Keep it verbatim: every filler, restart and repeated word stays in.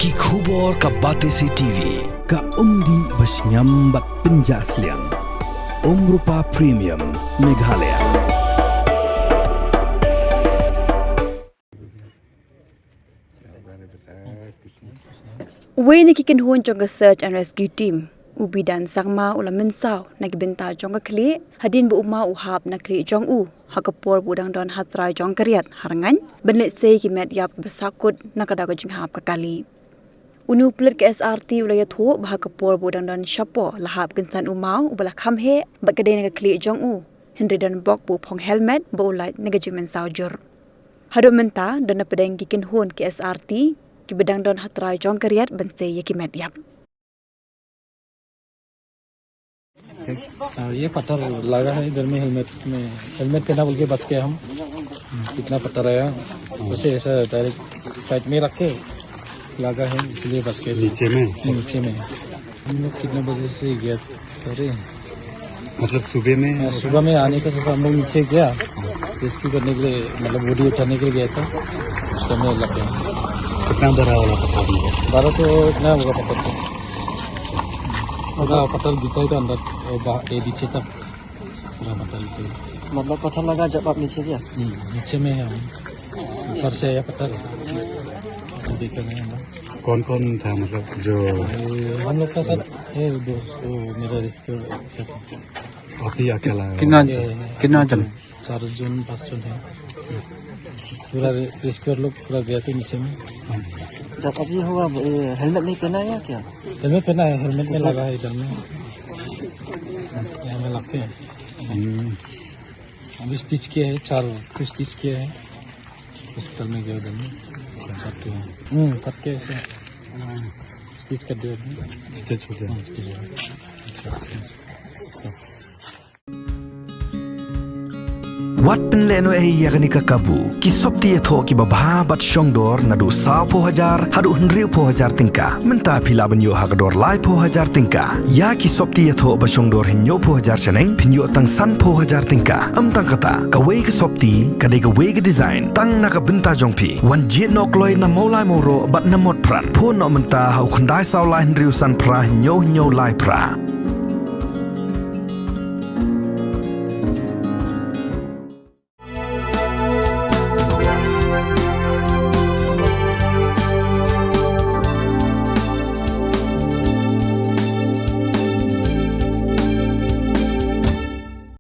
Ki khubor ka Batesi T V, ka umdih ba shngiam bad pynjah sliang. Umrupa Premium, Meghalaya. Uwei na ki kynhun jong ka Search and Rescue Team, u Bidan Sangma, u la mynsaw na ki bynta jong ka khlieh hadien ba u maw u hap na khlieh jong u ha ka por ba u dang don ha trai jong ka riat ha Rngaiñ, ban leit sei ki met ïap kiba sahkut na ka daw ka jinghap ka kali. Une u pulit ka S R T u la ïathuh ba ha ka por ba u dang don shapoh la hap kynsan u maw uba la kham heh bad ka dei na ka khlieh jong u, hynrei don bok ba u phong helmet ba u lait na ka jingmynsaw jur. Haduh mynta don na pdeng ki kynhun ki S R T kiba dang don ha trai jong ka riat ban sei ïa ki met ïap. हाँ, ये पत्थर लगा है इधर में, हेलमेट में, हेलमेट पहना बोल के बच गया हम। कितना पत्थर आया, उसे ऐसा डायरेक्ट साइड में रख के लगा है, इसलिए बच गए। नीचे में? नीचे में। हम लोग कितने बजे से गया था रे? मतलब सुबह में? हाँ, सुबह में आने का सोचा, हम लोग नीचे गया रेस्क्यू करने के लिए, मतलब बॉडी उठाने के लिए गया था, उस टाइम में लग गया। कितना बड़ा वाला पत्थर? बड़ा तो इतना होगा पत्थर तो। पत्थर गिरता है तो अंदर, वो बा-, ये नीचे तक पूरा पत्थर गिरता है। मतलब पत्थर लगा जब आप नीचे गया? हम्म, नीचे में है हम। ऊपर से आया पत्थर। देखा नहीं हम लोग। कौन कौन था, मतलब जो ये हम लोग का साथ, ये दोस्त, वो मेरा रेस्क्यू साथ। आप ही अकेला? कितना, ये, कितना जन? चार जन, पाँच जन है। पूरा रे-, रेस्क्यूअर लोग पूरा गया था नीचे में। जब अभी हुआ, ये हेलमेट नहीं पहना है क्या? हेलमेट पहना है, हेलमेट में लगा है इधर में। यहाँ में लग के। हम्म। अभी स्टिच किया है, चार ठो स्टिच किया है। हॉस्पिटल में गया उधर में। चार ठो। हम्म, फट के ऐसे स्टिच कर दिया अभी। स्टिच हो गया। हाँ, स्टिच हो गया। Wat pynlehnohei ïa kane ka kabu, ki sopti ïathoh kiba bha bad shongdor naduh sawphew hajar haduh hynriewphew hajar tyngka. Mynta phi lah ban ïoh ha ka dor laiphew hajar tyngka ïa ki sopti ïathoh ba shongdor hynñiewphew hajar shaneng, phin ïoh tang sanphew hajar tyngka. Ym tang kata, kawei ka sopti ka dei kawei ka design tang na ka bynta jong phi. Wan jied noh kloi na Mawlai Mawroh bad na Motphran. Phone noh mynta ha u khyndai saw lai hynriew san phra hynñiew hynñiew lai phra.